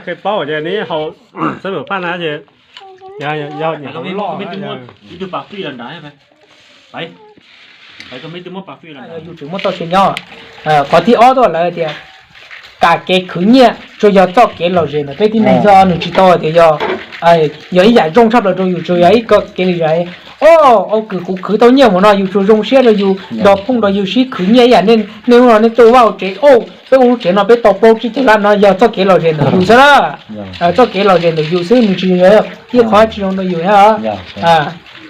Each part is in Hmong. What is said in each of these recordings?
Kev paub ces neb haus xab lum phaj na ces yog yog nyiam haus loj. Yus tseem muaj txoj sia nyob. Qhov thib ob tuaj lawv tias kam kev khwv nyiaj tsuas yog txoj kev lom zem ntawm peb tib neeg xwb, nws tsis tau tias yog, yog ib yam zoo tshaj plaws rau yus, tsuas yog ib kev lom zem. Au kwv, kuv khwv tau nyiaj mus no yus tsuas zoo siab rau yus, nrog phooj nrog ywg sib khwv nyiaj ib yam nej hnub no nej tuaj ua vaj ua tsev, peb ua lub tsev no peb tau plaub tsib caug lab no yog txoj kev lom zem ntawm yus xwb na. Txoj kev lom zem ntawm yus xwb, nws tsis yog ib qhov tsis zoo rau yus thiab.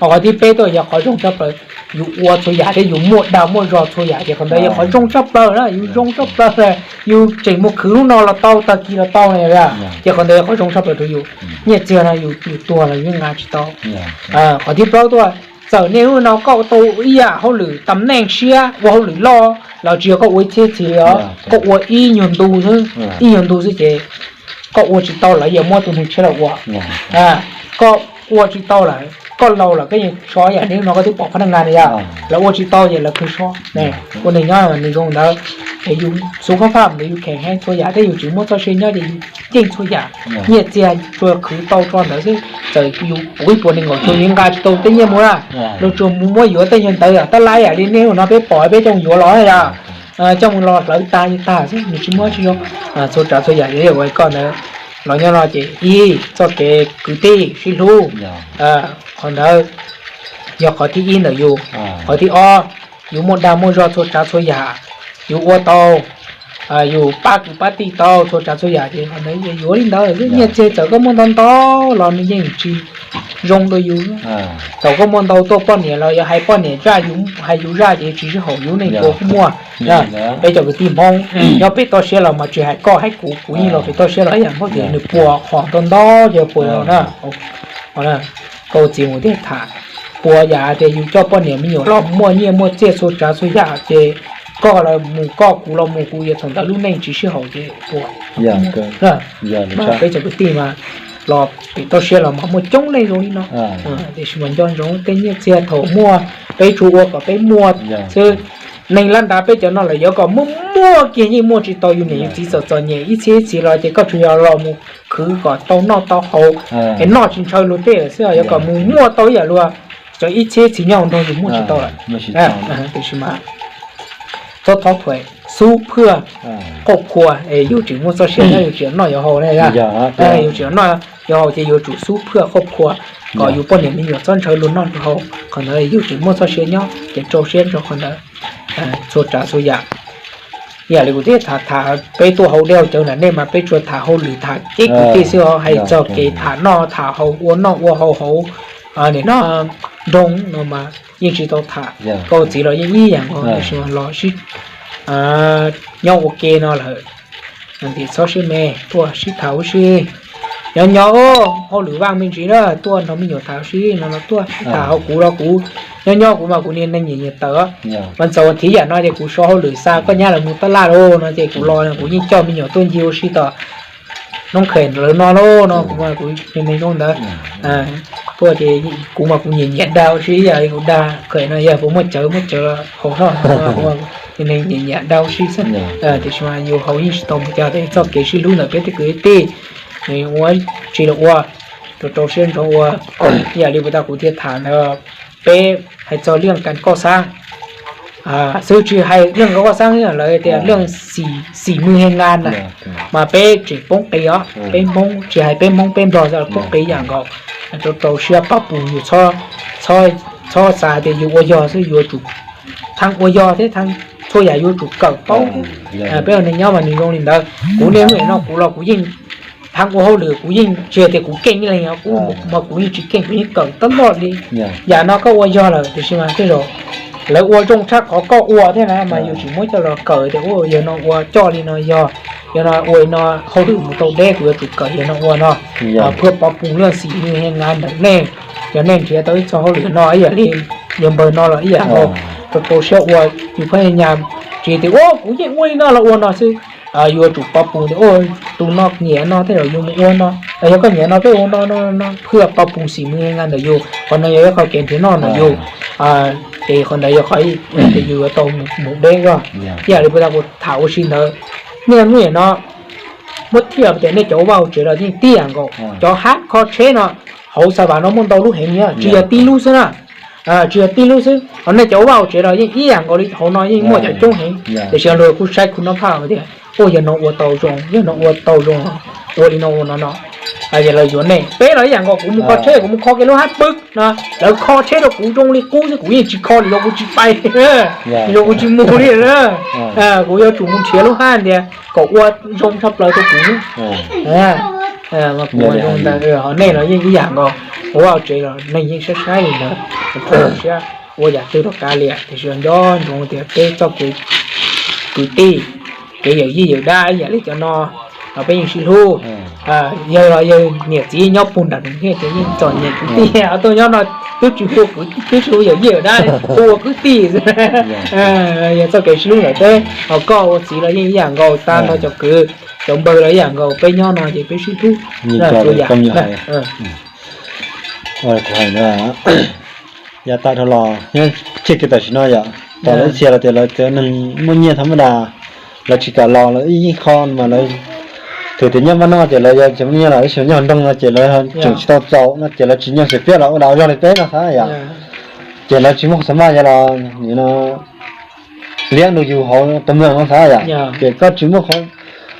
Ho qhov thib peb tuaj yog qhov zoo tshaj plaws, yus ua txhua yam thiab yus muaj dag muaj zog txhua yam ces qhov ntawd yog qhov zoo tshaj plaws na, yus zoo tshaj plaws, yus tseem mus khwv hnub no los tau, tag kis los tau na, ces qhov ntawd yog qhov zoo tshaj plaws rau yus. Nyiaj txiag no yus, yus tuag los yus nqa tsis tau. Qhov thib plaub tuaj, txawm nej hnub no koj tau ib yam hauj lwm tam neej siab ua hauj lwm loj los tsis yog koj ua ib txhiab txhiv li os, koj ua ib nyuag ntu xwb, ib nyuag ntu xwb ces koj ua tsis tau lawv yeej muab tus neeg tshiab los ua. Koj ua tsis tau lawm, koj laus lawm koj yeej so yam li no koj twb pom phab naj nqa na yom, lawv ua tsis tau ces lawv khwv so. Ua neeg nyob nws zoo ntawd, es yus xub khob phaj ntawd yus kheem heev txhua yam thiab yus tseem muaj txoj sia nyob ces yus yeej txhua yam. Nyiaj txiag tsuas khwv tau tso ntawd xwb, txawm yus puv ib puas nees nkaum cuag yus nqa tsis tau tej nyiaj mus na, luag tsuas mus muab yuav tej nyuag ntawd tab laj yam li nej ua no peb pom peb coj mus yuav los na yom, coj mus los hlawv tag li tag xwb nws tsis muaj tsis zoo. Txhua tsav txhua yam yog ua koj ntawd los nyob no ces ib txoj kev kwv tij sib hlub, qhov ntawd yog qhov thib ib ntawm yus. Qhov thib ob, yus muaj dag muaj zog txhua tsav txhua yam, yus ua tau, yus pab kwv pab tij tau txhua tsav txhua yam ces qhov ntawd yuav li ntawd xwb. Nyiaj txiag txawm koj muaj ntau ntau los nws yeej tsis zoo rau yus. Thaum koj muaj ntau tuaj poj niam los yog hais poj niam zaj, yus hais yus zaj ces tsis sib haum, yus neeg puas kuj muaj. Peb cov kwv tij Hmoob nyob pem toj siab los mas tsis hais koj hais kuv, kuv yeej los pem toj siab los ib yam Hmoob ces nws puas qhov ntau ntau ces puas yog na. Koj txiv mus thiaj tham, puas yam tias yus coj poj niam me nyuam los muaj nyiaj muaj txiaj txhua tsav txhua yam ces koj los mus koj, kuv los mus kuv, yog thaum ntawd lub neej tsis sib haum ces puas. Peb cov kwv tij mas los pem toj siab los mas muaj coob leej zoo li no, tiam sis mas nco ntsoov tej nyiaj txiag thaum muaj peb tsuas ua kom peb muaj xwb. Neeg laj nrad peb cov no lawm yuav kom muaj muaj kiag yeej muaj tsis tau, yus niam yus txiv txom txom nyem ib txhiab ib txhis los ces koj tsuas yog los mus khwv kom tau noj tau haus, es noj tsis ntshaw luag tej lawm xwb, yuav kom mus muaj tau ib yam luag cov ib txhiab ib txhis nyob hauv nroog yus muaj tsis tau lawm. Tiam sis mas txhob thov thuam, xub phwaj qauj qhua, es yus tseem muaj txoj sia nyob yus tseem noj yuav haus na, yus tseem noj yuav haus ces yuav tsum xub phwaj qauj qhua kom yus poj niam me nyuam txhob ntshaw luag noj luag haus. Qhov ntawd yus tseem muaj txoj sia nyob ces rau siab rau qhov ntawd txhua tsav txhua yam. Ib yam li kuv thiaj tham tham peb tuaj hauv dej hauv cawv na, nej mas peb tsuas tham hauj lwm tham kev kwv tij xwb os, hais txog kev tham noj tham haus ua noj ua haus hauv nim no nroog no mas yeej tsis tau tham. Koj txiv los yeej ib yam nkaus, tiam sis los sib nyob ua ke no lawm. Txhob sib me, tuaj sib tham ua si. Nyob nyob hauj lwm vaj me ntsis na, tuaj nrog me nyuam tham ua si no los tuaj sib tham, hauv kuv los kuv nyob nyob kuv mas kuv niag neeg nyiam nyiam tawm. Vas txaus vas thiv yam no ces kuv so hauj lwm xa koj nyab lawv mus tab laj lauj no ces kuv los kuv yeej coj me nyuam tuaj ncig ua si tom noob khem lawv no lauj no, kuv mas kuv niag neeg zoo ntawd. Tuaj ces kuv mas kuv nyiam nyiam dag ua si ib yam li kuv dag khem no, yog puas muaj cawv muaj cawv haus noj, niag neeg nyiam nyiam dag ua si xwb. Tiam sis mas yus haus yeej tsis tau mus cas, txoj kev sib hlub ntawm peb tej kwv tij ua tsis los ua, rau rau siab ntsoov ua. Ib yam li puag ta kuv thiaj tham ntawd, peb hais txog liaj kas koj xab xwb, tsis hais liaj kas koj xab, lawv tias liaj xim mws he nqa na, mas peb tseem poob qis os, peb Hmoob, tsis hais peb Hmoob peb Nplog xwb poob qis yam nkaus. Rau rau siab pab pus yus, txhob xav tias yus ua yog xwb, yuav tsum thaaj ua yog thiab thaaj txhua yam yuav tsum kawm paub. Peb ua neeg nyob mas nws zoo li ntawd. Kuv niaj hnub no kuv los kuv yeej thaaj ua hauj lwm, kuv yeej tsis hais tias kuv keej ib leeg, kuv mas kuv yeej tsis keej, kuv yeej kawm tab loj li. Yam no koj ua yog lawm, tiam sis mas tej zaum lawv ua zoo tshaj qhov koj ua thiab na, mas yus tsis muab coj los kawm tias ua yog no ua coj li no yog, yog no ua no hauj lwm mus tau deb, kuv yuav tsum kawm yog no ua no. Phwj pov pus liaj xim mws he nqa ntawm nej, yog nej nrhiav tau ib txoj hauj lwm no ib yam li yog npawg no los ib yam nkaus, rau rau siab ua, yus phaj nyas tsis tias ua kuv yeej ua li no los ua no xwb. Yuav tsum pov pus tias ua tus no nyiam no tej zaum yus mus ua no, yog koj nyiam no peb ua no no no, phwj pov pus xim mws he nqa ntawm yus, qhov no yog ib qho kev nrhiav noj ntawm yus. Ces qhov ntawd yog qhov tias yus yuav tau mus deb zog. Ib yam li puag ta kuv tham ua si ntawd, niaj hnub no muab thiaj tias nej cov ua vaj ua tsev los yeej tib yam nkaus. Cov hab kho tsheb no, hauv Xav Vam no muaj ntau lub heev li, tsis yog tib lub xwb na, tsis yog tib lub xwb, ho nej cov ua vaj ua tsev los yeej ib yam nkaus li, hauv no yeej muaj cov coob heev. Tiam sis luag kuj saib khwv noj phaj tias, ua yog no ua tau zoo, yog no ua tau zoo, ua li no ua no no, es lawv yuav nej. Peb los ib yam nkaus, kuv mus kho tsheb kuv mus kho kiag lub hab pw no, lawv kho tsheb rau kuv zoo li qub xwb kuv yeej tsis kho li los kuv tsis pais, li los kuv tsis mus li. Kuv yuav tsum mus nrhiav lub hab tias kom ua zoo tshaj plaws rau kuv. Ho nej los yeej ib yam nkaus, ua vaj tsev los neeg yeej saib saib li ntawd, siab ua yam twg rau kav liam, tiam sis nco ntsoov tias peb txoj kev kwv tij, kev yawm yij yawm dab ib yam li cov no los peb yeej sib hlub. Yawg los yawg niam txiv nyob puag nram Nus Nyiaj ces yeej txom nyem kwv tij, tuaj nyob no twb tsis hu kwv, twb tsis hu yawm yij yawm dab, hu ua kwv tij xwb. Yog txoj kev sib hlub ntawm peb, ho koj ua txiv los yeej ib yam nkaus, tag nrho cov kwv cov npawg los ib yam nkaus, peb nyob no ces peb sib hlub. Txhua yam, kuv hais no, yav tag dhau los nyob txij kiag tam sim no yom, tos lawv ib txhia los tias lawv cov neeg muaj nyiaj thaum mab das, lawv tsis kam los, lawv ib yeej kho mas lawv, thaum tias nyob mab noj ces lawv yog cov muaj nyiaj los tab sis nyob hauv nroog no ces lawv tseem tsis tau txaus no ces lawv tsis nyob xwm piaj los ua dab ua zog li peb no xav yom. Ces lawv tsis muaj qhov xav maj yog los nim no liab nrog yus hauv tus mloog no xav yom. Ces koj tsis muaj qhov,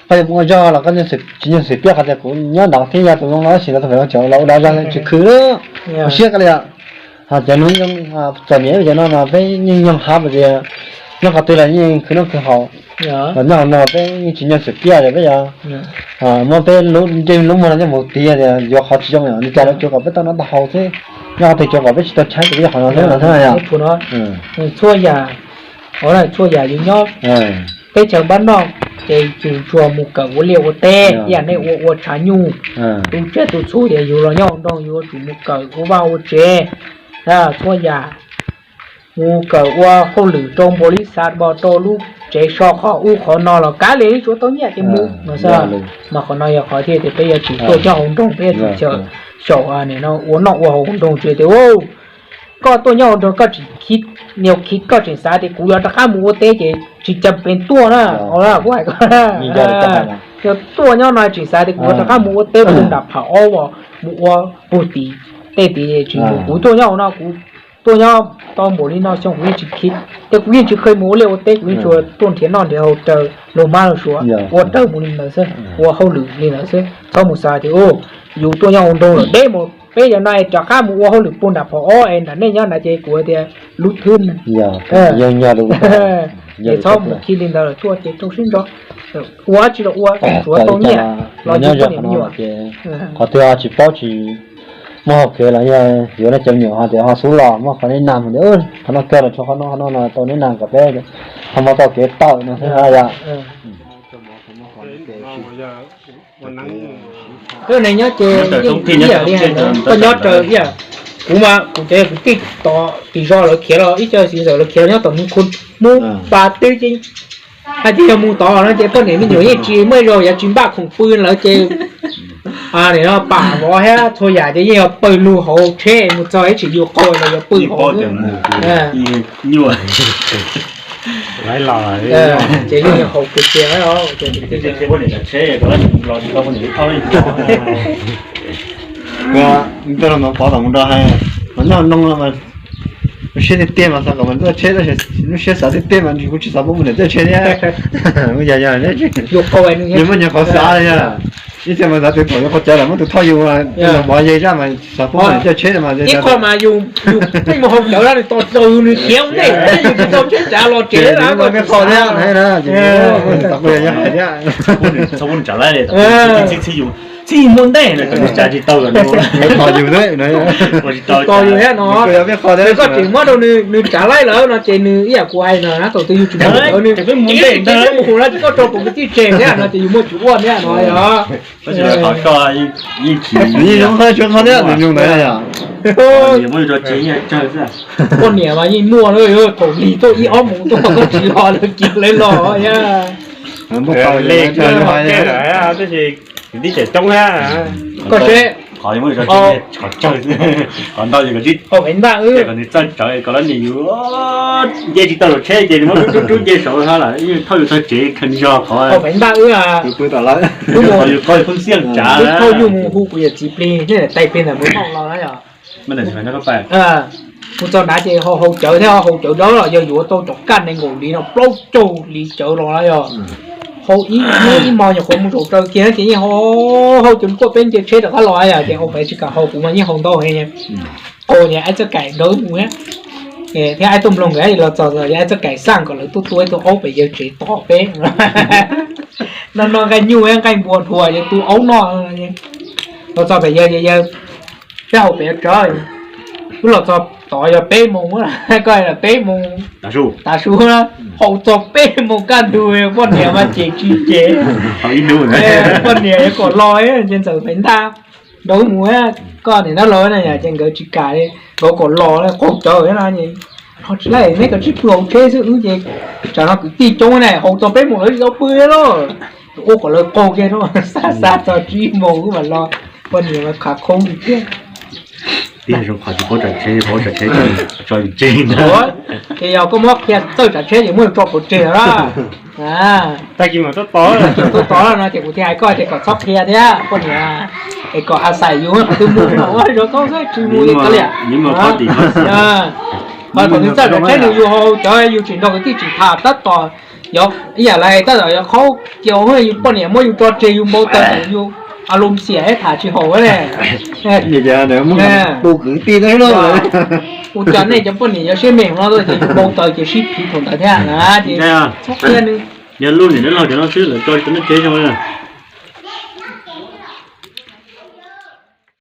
koj yuav mus ua zog los koj tsis nyob xwm piaj qhov tias kuv nyob nrad thiab yog tus mloog no tab sis lawv tau pem ua cov los ua dab ua zog tsis khwv lawm, ua siab koj li yom. Ho cov neeg txom nyem cov no mas peb yeej nyoog hab tias nyob qhov twg los yeej khwv noj khwv haus, los nyob hauv no peb yeej tsis nyob xwm piaj tias peb yuav muab peb lub ntsej lub muag no coj mus tiv tias yuav qhov tsis zoo, li cas lawv tsuas kom peb tau noj tau haus xwb, nyob qhov twg tsuas kom peb tsis tau tshaib ces peb yuav qhov no xwb no thiab yom. Txhua yam, txhua yam yus nyob teb chaws npab noj ces yus tsuas mus kawm ua liaj ua teb ib yam nej ua ua tshav nyuj, tu tsiaj tu txhu ces yus los nyob hauv nroog yus yuav tsum mus kawm ua vaj ua tsev, txhua yam mus kawm ua hauj lwm rau npaum li xav npo rau lub tsev so qhov ub qhov no los kav liam, tsuav tau nyiaj ces mus no xwb. Mas qhov no yog qhov thiaj tias peb yuav tsum tuaj nyob hauv nroog, peb yuav tsum xyaum, xyaum ua noj ua haus hauv nroog tsis tias koj tuaj nyob hauv nroog koj tsis khib, niaj khib koj tseem xav tias kuv yuav rov qab mus ua teb ces tsis cas peev tuaj na. Kuv hais koj, yog tuaj nyob no tseem xav tias kuv yuav rov qab mus ua teb puag nram pham ob, mus ua puag tim tej tid tsis mus. Kuv tuaj nyob hauv no kuv tuaj nyob tau npaum li no xyoo kuv yeej tsis khib, ces kuv yeej tsis kheev mus ua liaj ua teb, kuv yeej tsuas tuaj nrhiav noj nrhiav haus raws luag mab luag suav, ua raws mus li ntawd xwb, ua hauj lwm li ntawd xwb. Txhob mus xav tias yus tuaj nyob hauv nroog lawm deb mus peb cov no es rov qab mus ua hauj lwm puag nram pham ob es nram nej nyob nrad ces kuv tias lub thwb es txhob mus khib li ntawd lawm, tuaj ces rau siab ntso, ua tsis los ua, tsuav tau nyiaj los yug poj niam me nyuam. Qhov twg ho tsis paub tsis muaj hau kev los yog yuav nej cov me nyuam ho tias ho xub los muaj qhov neb nas tias qhov no kawg los tshuav qhov no qhov no no tau neb nas kom peb ho muaj tau kev tawm no thiab yom. Koj ne nyob ces ib yam li hais ntawd, koj nyob raws ib yam. Kuv mas kuv cov yog kuv tij tod tim zos lawv khiav los ib co xeev ntxawm lawv khiav los nyob tom Hmoob Khu, Hmoob Pa twb ces hais tias yog mus tod no ces poj niam me nyuam yeej tsis muaj ib zaug yav tsis npaj khoom pw lawm ces pam vov thiab txhua yam ces yeej yog pw lug hauv tsheb mus txog ib tsis yus qau los yog pw hauv. Ces yeej yog haus kawg kiag os. Peb los no pov tom mus nrog hais, mas noj noo no mas lub siab tiag tiag mas xav kom mas txawj tsheb, tab sis lub siab xav tiag tiag mas kuv tsis xav pub mus niam txawj tsheb thiab. Yog yog, nws muaj nyias qhov xav yog, ib txhia mas xav tias thaum yuav qhov cawv lawm muab tus thauj yus, los mov yeg zaj mas xav pub mus niam txawj tsheb mas ib qho mas yus pheej mus haus cawv nws tos txaus yus nws khiav ua ntej, yus tsis tau tsheb tsav los tsev lawm. Txhob pub nws tsav laib li, txhob pub nws txhib txhib yus, txhib yus ua ntej, tsav tsis tau, tsis tau yus thiab no. Koj tseem muab rau nws tsav laib lawm no ces nws ib yam kuv hais no na, thaum twg yus tsis muaj cawv nws tsis mus no ces koj tso kuv kwv tij tseg thiab no ces yus muaj cus ua thiab no yog. Tab sis qhov koj yeej tsis, yeej zoo qhov thiab nws zoo ntawd yom. Poj niam mas yeej muaj, thaum lig tuaj ib ob mus tuaj koj tsis los lawv kiag lawv los thiab. Tab sis kwv tij tseem coob thiab. Koj seb, Qhov qhov tsawg, qhov ntau yus kom tib, kom nws txawj tsawv kom lawv nim yus nce tsis tau saum tsheb ces nws muab rub rub rub nce saud hab lawm, yeej thauj yus txog tsev kawg zog qhov. Qhov yus qhov yus pheej xiaj tsav. Thauj nyuj mus hu kuv yawm txiv plig nej tais plig ntawm mus noj los na yom. Kuv txog nrad ces hau hau cawv thiab, hau cawv dawb los yog yuav tau cov kaj nees nkaum hlis no plaub caug hlis cawv los na yog. Hau ib hnub ib hmo nyuam qhuav mus zaum raws kiag ces yeej hau hau cawv kuaj peb nce tsheb rov qab los yom, ces hau pem tsis kam hau, kuv mas yeej hau ntau heev. Qau ces aib txoj kaim dawb mus thiab, thiab aib tuaj mloog nkawd los txog, aib txoj kaim xaj kom lawv tuaj tua ib tug aub pem yawg tsev tos peb. No no nqaij nyuj nqaij npua dhuav ces tu aub noj. Los txog pem yawg, yawg, peb hau pem yuav tsawg, wb los txog tod yog peb moos, koj peb moos tav su, hau txog peb moos kaj ntug, poj niam mas cem tsis cem. Poj niam yuav kom los ces ntxawm pem ntag, nrau mus, koj niam dab laug na ces nkawd tsis kam li, nkawd kom los qaug cawv no. Ho tsis laij, neb koj tsis pw hauv tsheb xwb, wb ces tsam no kwv tij coob na, hau txog peb moos lawv tsis tau pw li lauj. Ua kom lawv qaug kiag no, xa xa txog tsib moos wb mam los, poj niam mas khav khoob li thiab. Tiag zoo qhov tsis paub tsam tsheb, paub tsam tsheb tso yus tseg ntag. Ces yog koj muab qhia txawj tsam tsheb ces muab yus tso pov tseg lawm. Tag kis mam tuaj tos, tuaj tos no ces kuv thiaj hais koj tias kom txhob qhia thiab poj niam, es kom a xais yus qhov twg mus no ua zov koj xwb, tsis mus li koj liam. Qhov thaum nws txawj tsam tsheb nws yus hau cawv yus tsis nrog kwv tij tsis tham tab tom, yog ib yam li tab tom yog qhaub kiag yus poj niam muab yus tso tseg yus npau taws yus a lum xiam ib tham tsis haum ne. Tus kwv tij ua cas nej cov poj niam yuav siab me no ces yus npau taws ces sib phiv thaum ntawd thiab na. Ces txhob qhia nws. Yog luj niam dab laug cov no xwb lawv tso rau nej tsev zoo.